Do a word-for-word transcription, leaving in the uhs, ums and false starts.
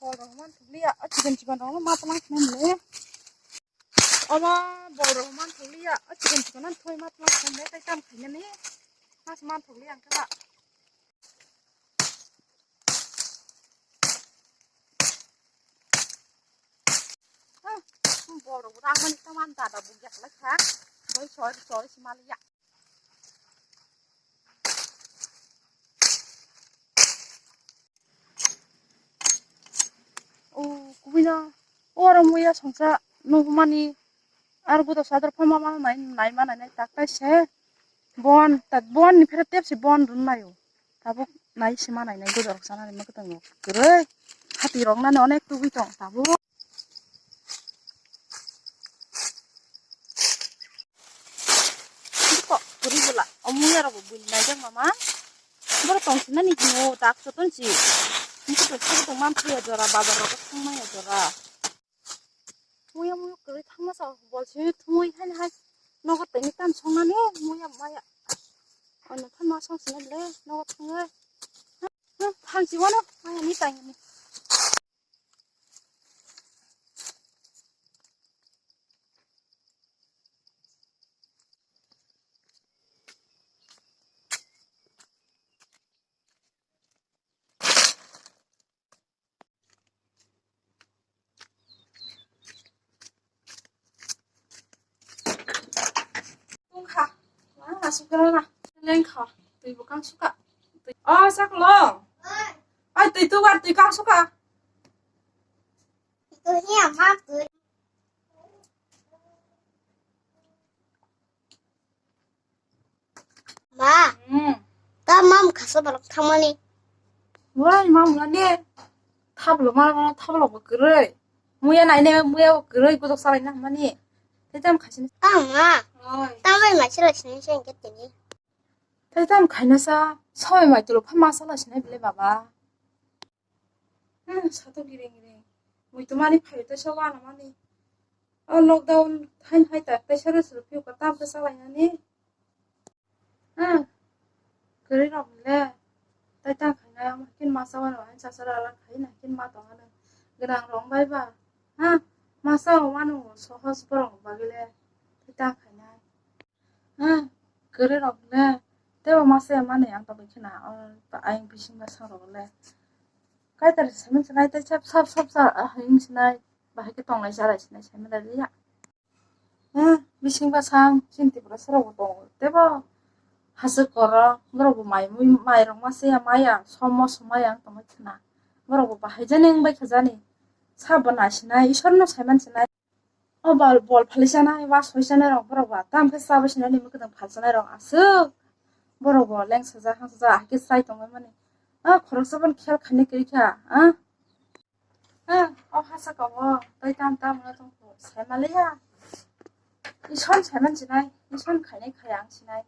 Bol rok man thokliya, o chikon chikon rok ma tlang khnai le. Omo bol rok man thokliya, o chikon chikon an thoi ma tlang khnai le, tai tam khainani. Mas man thokliya ang khe ba. Ah, bol rok rang mani tamo ani dada bo yak lai kha. Boi soi soi si maliya. O kubui no oro muya songsa nugmani ar gudo sadar phama ma nai nai ma nai nai tak tai se bon ta bon ni phere tep se bon run nayo tabuk nai se ma nai nai gudo rok sana ni ma kwtang no kwrwi hati rok nani onek tubui tong tabuk. Kok kwrwi bwla, o muya rok bo buini naijak mama. Borok tong sinani hino tak soton si. Nokhe to sobo tong man thaya jora, bazar rok thang maya jora. Muya muya kwrwi thangma sa bol si thumui haino hai. Nogo tini tam songnani muya maya. Ano thanma song sinani le nogo thangwi. Thang si wano maya ni tangni. Tungkha, ma asuk khe na, lengkha, twi bo kang suka. O saklo, ai twi tu war twi kang suka. Itu hiya ma twi. Ma, hmm. Ta mam khasa balok thangmani. Wai mam lani. Thablo ma ma thablo bo kwrwi. Muya nai ne muya bo kwrwi gudok salai na mani. Tei tam khasini. Ta ma. Oi. Ta bai ma sila sini sini ke tini. Tei tam khaina sa. Soi mai tulo pha ma sala sini bile baba. Hmm, sato giring giring. Muitu mani phayo tei sa wana mani. O lockdown thain hai tak tei sero sero phiyo ka tam ka salai nani. Hmm. Kwrwi rok le. Tai ta khaina ma kin ma sa wana hai sa sara ala khai na kin ma tong ana. Gwnang rok bai ba. Ha, ma sa o manu sohos borok bagile. Tai ta khaina. Ha, kwrwi rok le, teibo masa ya mani ang tongwi khna, o, ayang bising bwsang rok le. Kaitor se mung sinai tei sap, sap, sap, sap, ah, hayung sinai, bahai khe tongnai charai sinai sai mani liya. Ha, bising bwsang, chini Tripura sara bo tongo, teibo hasik koro, borok bo mai mui, mai rok masa ya maya, somo somaya ang tongwi khna. Borok bo bahai jani wng bai kha jani, sabo nai sinai, Ishwar no sai mani sinai. O bol, bol phalisanai, wa soisanai rok borok ba. Tam khe chabai sinani mwkhwtwng phalsanai rok aswk. Borok bo lengsaja, hangsaja, hakhe chai tongmani. A khoroksa bono khel khainai kwrwi kha, a. A, o hasa kok o, tei tam tam wngna tong kho, sai maliya. Ison sai man sinai, ison khainai khaya ang sinai.